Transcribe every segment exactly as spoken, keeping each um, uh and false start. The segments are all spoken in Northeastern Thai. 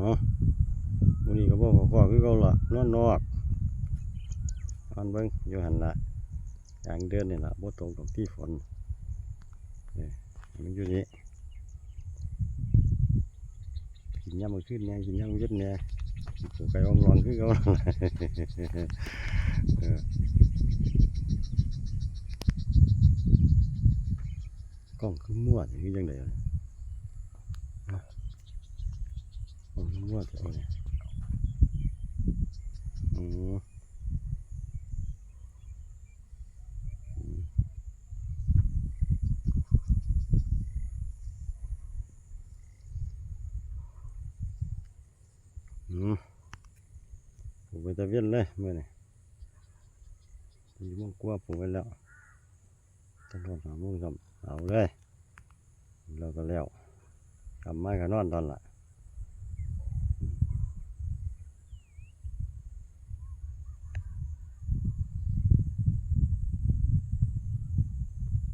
เนาะ มื้อนี้ก็บ่เข้าคอกคือเก่าล่ะ นอนนอก นอนเบิ่งอยู่หั่นล่ะ กลางเดือนนี่ล่ะ บ่ตกดอกติฝน เออ มันอยู่นี่ กินยามมื้อคืนแหน่ กินยามเย็นแหน่ สิปลูกไก่อ่องหลองคือเก่า เออ กล้องคือมั่วนี่คือจั่งใด๋วะ ฮะ กล้องคือมั่วแท้วะเนี่ย อืม อืม อืม ปลูกไปตะเวนเลยมื้อนี้ สี่โมงกว่าปลูกไว้แล้ว ตำรวจหาโมงครับ เอาเลย แล้วก็แล้ว กลับมาก็นอนตอนละ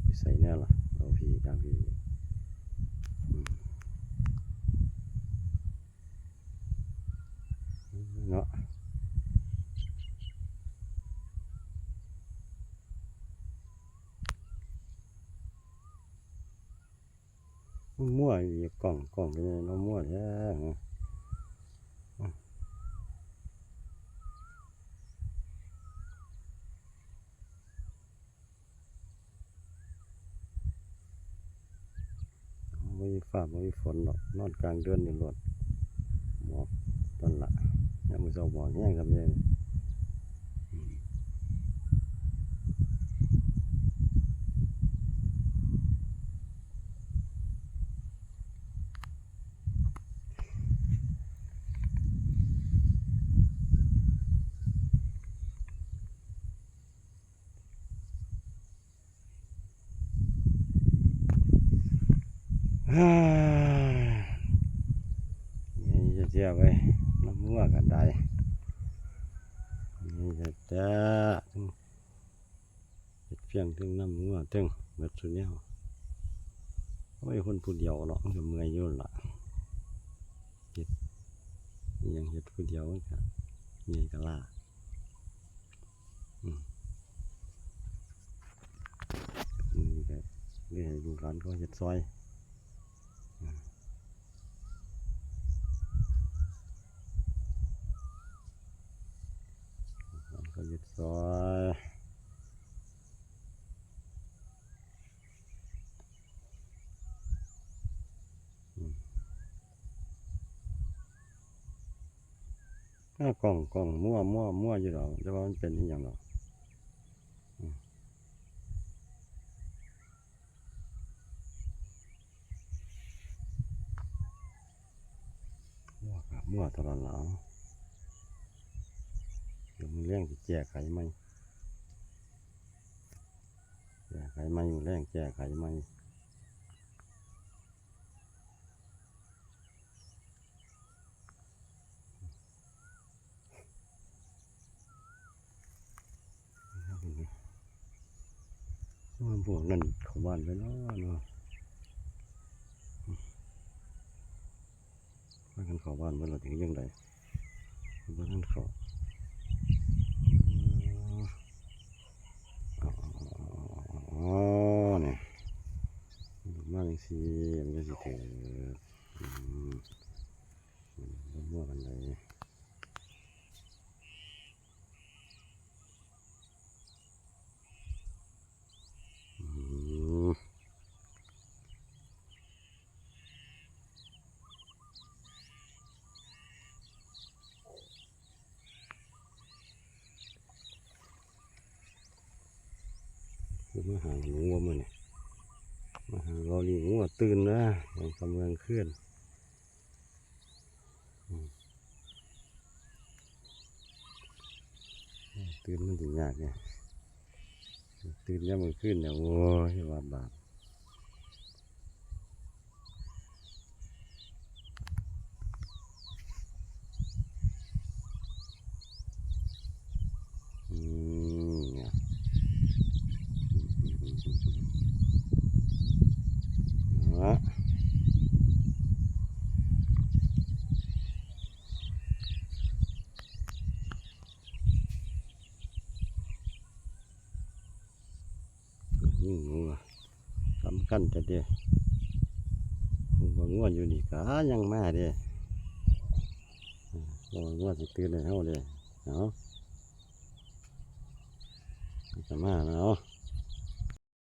ไปใส่แน่ล่ะ เอาพี่ตามพี่ อืม เนาะ มันมั่วอีก กล้อง กล้องเป็นไงเนาะ มั่วแท้ บ่มีฟ้าบ่มีฝนดอก นอนกลางเดือนนี่โลด หมอกตอนละ ยามมื้อเช้าหมอกแฮงครับเนี่ย อืม ฮ่า นี่จะเสียไป น้ำงัวกันได้ นี่จะจ้า เฮ็ดเพียงเทิงน้ำงัวเทิงเบิดซุแนว โอ้ย คนผู้เดียวเนาะ มันก็เมื่อยอยู่ล่ะ เฮ็ดอิหยังเฮ็ดผู้เดียวมันก็เมื่อยก็ล้า อืม นี่ก็เลยให้ลูกหลานเขาเฮ็ดซอย อืม ลูกหลานเขาเฮ็ดซอย อืม อ้าว กล้อง กล้อง มั่ว มั่ว มั่วอยู่ดอก แต่ว่ามันเป็นอิหยังดอก อืม มั่วครับ มั่วตลอดแล้ว เดี๋ยวมื้อแลงสิแก้ไขใหม่ แก้ไขใหม่ มื้อแลงแก้ไขใหม่ ว่าพวกนั้นเข้าบ้านไปเนาะ เนาะ พากันเข้าบ้านเบิดแล้วถึงจั่งใด๋ บ่ทันเข้า อ๋อ อ๋อ นี่ มาจั่งซี้ มันก็สิถืก อืม บ่มั่วปานใด๋ อืม คือมาหาหนูว่ามื้อนี้ มาหาเรานี่งัวตื่นนะ ตอนกลางคืน อืม ตื่นมันสิยากเนี่ย ตื่นยามมื้อคืนเนี่ย โอ้ย ว่าบาป อืม เนี่ย เนาะ อืมงัวสำคัญแต่เด้ งัวงัวอยู่นี่ก็ยังมาเด้ งัวงัวสิตื่นให้เฮาเด้ เอา จะมาแล้ว